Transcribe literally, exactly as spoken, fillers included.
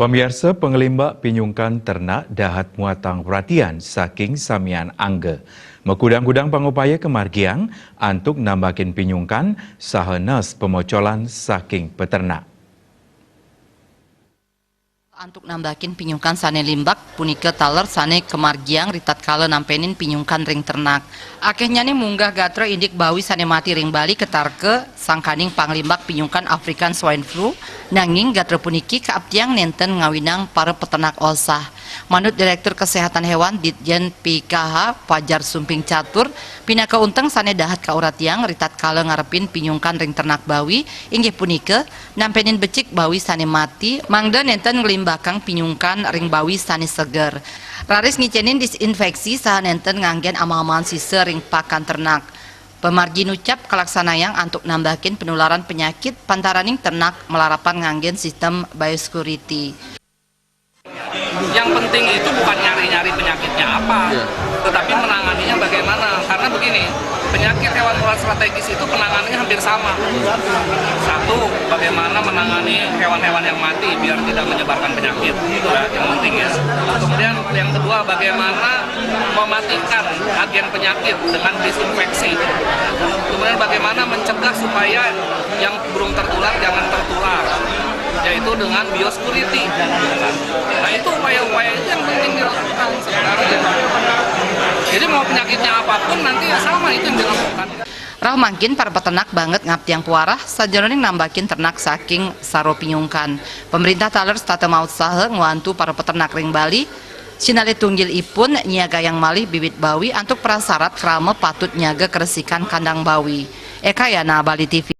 Pamiarsa, pangalimbak pinyungkan ternak dahat muatang perhatian saking samian angga. Makudang-kudang pangupaya kamargiang antuk nambakin pinyungkan saha nas pamocolan saking peternak. Antuk nambakin pinyungkan sane limbak punika taler sane kamargiang ritatkala nampenin pinyungkan ring ternak. Akehnyane munggah gatra indik bawi sane mati ring Bali katarka sangkaning panglimbak pinyungkan African Swine Flu, nanging gatra puniki kaaptiang nenten ngawinang para peternak osah. Manut Direktur Kesehatan Hewan Ditjen P K H, Fajar Sumping Catur, pinaka unteng sane dahat kauratiang ritatkala ngarepin pinyungkan ring ternak bawi, inggih punika, nampenin becik bawi sane mati, mangda nenten nglimbakang pinyungkan ring bawi sane seger. Raris ngicenin disinfeksi saha nenten nganggen ama-amaan sisa ring pakan ternak. Pamargi nucap kalaksanayang antuk nambakin penularan penyakit pantaraning ternak malarapan nganggen sistem biosecurity. Yang penting itu bukan nyari-nyari penyakitnya apa, tetapi menanganinya bagaimana. Karena begini, penyakit hewan menular strategis itu penanganannya hampir sama. Satu, bagaimana menangani hewan-hewan yang mati biar tidak menyebarkan penyakit, itu ya yang penting ya. Kemudian yang kedua, bagaimana mematikan agen penyakit dengan disinfeksi. Kemudian bagaimana mencegah supaya yang burung tertular jangan tertular, yaitu dengan biosecurity. Nah, itu upaya-upaya itu yang penting dilakukan sebenarnya. Jadi mau penyakitnya apapun nanti ya sama itu yang dilakukan. Rauh mangkin para peternak banget ngaptiang puarah sajeroning nambakin ternak saking saro pinyungkan. Pemerintah taler setata maut saha ngwantu para peternak ring Bali, sinalih tunggil ipun nyiagayang malih bibit bawi antuk prasarat krama patut nyaga keresikan kandang bawi. Eka Yana, Bali T V.